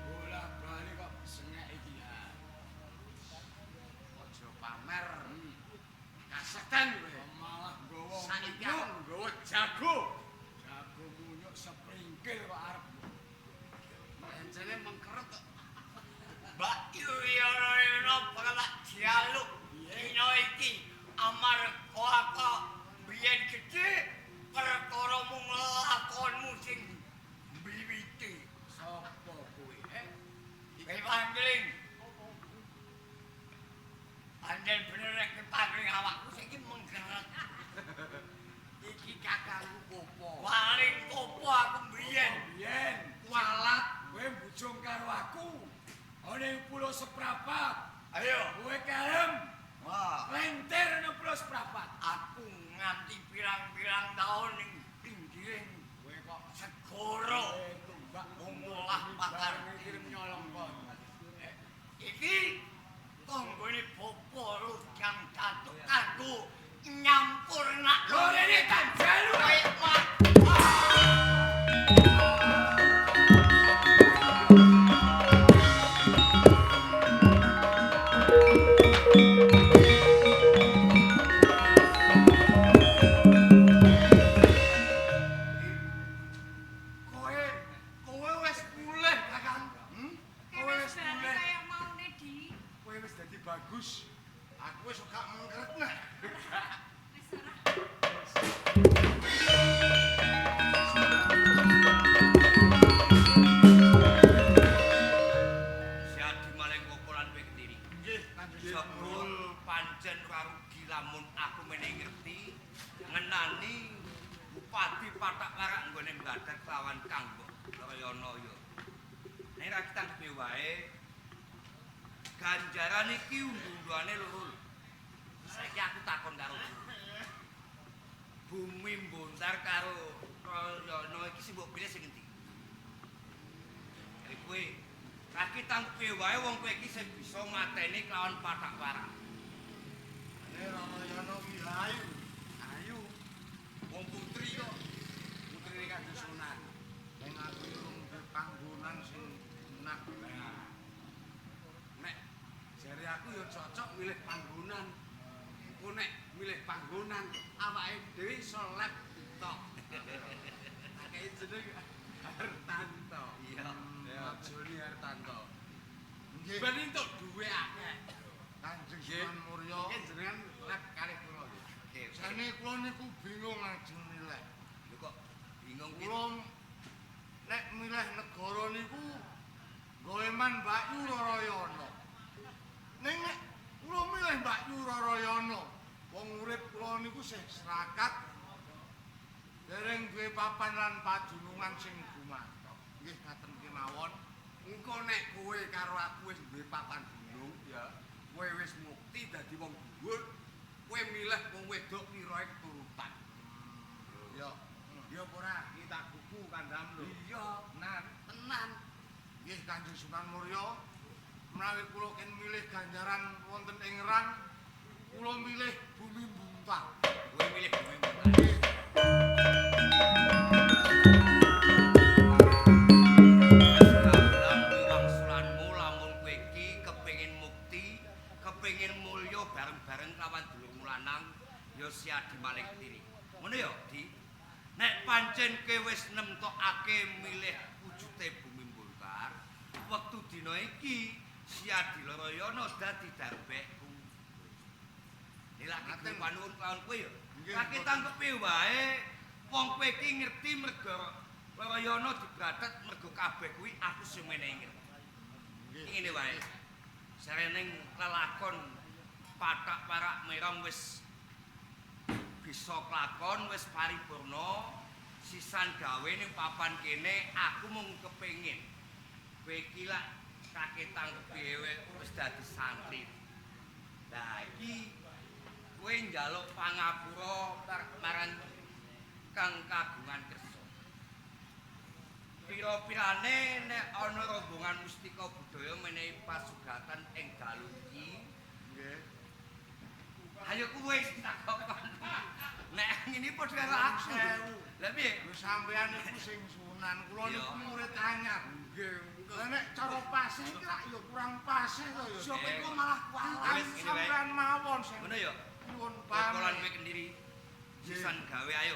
Bola bali kok sengek iki ya. Aja pamer. Kasekten kowe. Malah nggawa Saiki aku nggawa jago. Jago munyuk sepringkil kok arep. Encene mengkeret kok. Mbak Yuryono bakal tak jaluk dina iki amarga aku biyen gedhe perkara mung lakonmu sing mbiwiti. Sopo kowe? Eh? Kowe pangling. Pancen bener nek pangling awakku saiki mengkeret. Iki kakangku Popo. Paling kopo aku biyen. Biyen Kualat. kowe mbujung karo aku. Ana ing Pulau Seprapat. Ayo. Kowe kalem Wah. lentir nang Pulau Seprapat. Aku nganti pirang-pirang taun ning pinggiring Kowe kok segara. kowe tumbak Ngolah pakar. kirim nyolong kon. Iki tanggane bapa Rujang Datuk kanggo nyampurnak Lho rene tak jalu. kaya mak. Kowe kowe wis mulih, Kakang. Hmm? Kowe Wis wis bali mulih. kaya maune di. Kowe wis dadi bagus. Aku wis gak mengkeret nah. Wis ora. Siadi maling kokolan kowe Kediri. Nggih, Kanjeng Sunan Muria. Jebul pancen ora rugi lamun aku menehi ngerti ngenani Bupati Patak Warak nggone mbadhek lawan Kang Mbok Rayana ya. Nek ra kitanggepe wae ganjaran iki undu-unduane loro. Saiki aku takon karo kowe. Bumi Mbontar karo Rayana iki sing mbok pilih sing endi? Dari kowe. Kaki tangkepe wae wong kowe iki sing bisa mateni kelawan Patak Warak. Nek Rayana kuwi ayu. Ayu. Wong putri kok. Putrine Kanjeng Sunan. Ning aku iki urung duwe panggonan sing enak. Nah. Nek jare aku ya cocok milih panggonan. Engko nek milih panggonan awake dhewe iso lab tok. Tak kei jeneng Hartanto. Iya. Ya, Joni Hartanto. Nggih, Ben entuk duwe akeh. Kanjeng Nggih. Sunan Muria. Mungkin jenengan lab kalih kula nggih. Oke. Jane kula niku bingung ajeng milih. Lho kok bingung ki? Kula nek milih negara niku gawe man Mbak Yu Rarayana. Ning nek kula milih Mbak Yu Rarayana, wong urip kula niku sih serakat. Dereng duwe papan lan padunungan sing gumantok. Nggih ngaten kemawon. Engko nek kowe karo aku wis duwe papan gunung ya, kowe wis mukti dadi wong dhuwur, kowe Kowe milih wong wedok pirae keturutan. Ya. Ya apa ora? Iki tak gugu kandham lho. Iya, Tenan. Tenan. Nggih Kanjeng Sunan Muria, menawi kula ken milih ganjaran wonten ing Rang, kula milih Bumi Buntang. Kowe milih Bumi Buntang. Nggih. Kabelang kuwi wangsulanmu lamun kowe iki kepengin mukti, kepengin mulya bareng-bareng lawan dulurmu lanang ya Siadi Maling Kediri. Ngono ya, Di? Nek pancen kowe wis nemtokake milih wujute Bumi Buntar, wektu dina iki Siadi Larayana dadi darbekku. Nilake panuwun kelawan kowe ya. Nggih, Laki tangkepe wae wong kowe iki ngerti merga Larayana dibratet mergo kabeh kuwi aku sing menehi ngerti. Nggih. Ngene wae. Sarening lelakon patak parak merong wis bisa klakon wis paripurna sisan gawe ning papan kene aku mung kepengin kowe iki lak kaketang kepiye wis dadi santri. Lah iki kowe njaluk pangapura marang kang kagungan kersa. Pira-pirane nek ana rombongan mustika budaya menehi pasugatan ing dalu iki. Nggih. Ayo kowe sing takon. Nek ngene padha karo aku. Lah piye? Lho sampean niku sing sunan, kula Iya. niku murid anyar. Nggih. Lah nek cara pasih iki lak ya kurang pasih to ya. Sapa iku malah kualan Wis, ngene wae. sampean mawon sing Ngono ya. nyuwun Pokolan pamit. kowe kendiri. Sisan gawe ayo.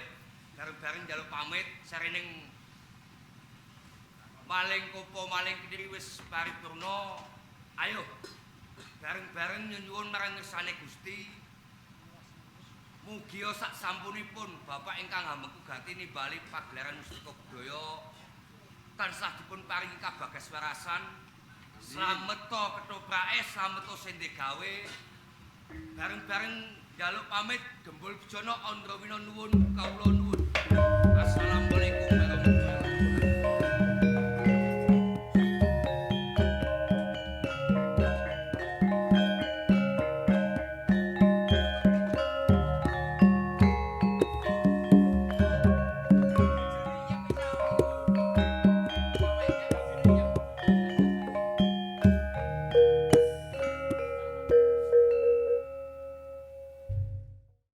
Bareng-bareng njaluk pamit sarening Maling Kopo Maling Kediri wis paripurna. Ayo bareng-bareng nyuwun marang ngersane Gusti. Mugia sak sampunipun Bapak ingkang hamengku gati nimbali pagelaran mustika budaya tansah dipun paringi kabagas warasan. Slameta ketoprake, slameta sende gawe. Bareng-bareng njaluk pamit Gembul Bujana Andrawina nuwun kawula nuwun. Assalamualaikum.